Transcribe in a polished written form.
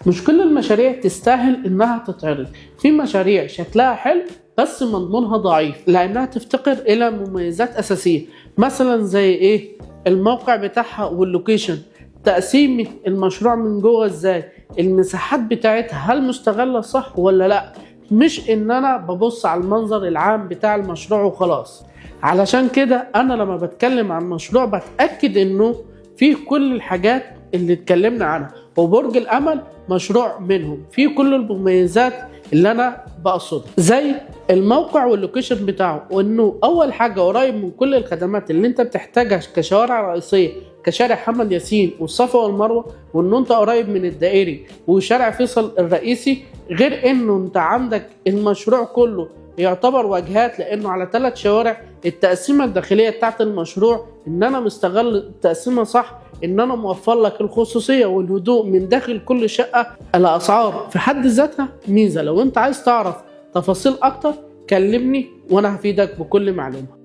مش كل المشاريع تستاهل انها تتعرض. في مشاريع شكلها حلو بس مضمونها ضعيف لانها تفتقر الى مميزات اساسية، مثلا زي ايه؟ الموقع بتاعها وال location، تقسيم المشروع من جوه ازاي، المساحات بتاعتها هل مستغلة صح ولا لا. مش ان انا ببص على المنظر العام بتاع المشروع وخلاص. علشان كده انا لما بتكلم عن مشروع بتأكد انه فيه كل الحاجات اللي اتكلمنا عنها، وبرج الامل مشروع منهم فيه كل المميزات اللي انا بقصدها، زي الموقع وال location بتاعه، وانه اول حاجة قريب من كل الخدمات اللي انت بتحتاجها كشوارع رئيسية كشارع حمد ياسين والصفا والمروه، وان انت قريب من الدائري وشارع فيصل الرئيسي. غير انه انت عندك المشروع كله يعتبر واجهات لانه على 3 شوارع. التقسيمه الداخلية بتاعت المشروع ان انا مستغل التقسيمه صح، ان انا موفر لك الخصوصية والهدوء من داخل كل شقه. الاسعار في حد ذاتها ميزة. لو انت عايز تعرف تفاصيل اكتر كلمني وانا هفيدك بكل معلومة.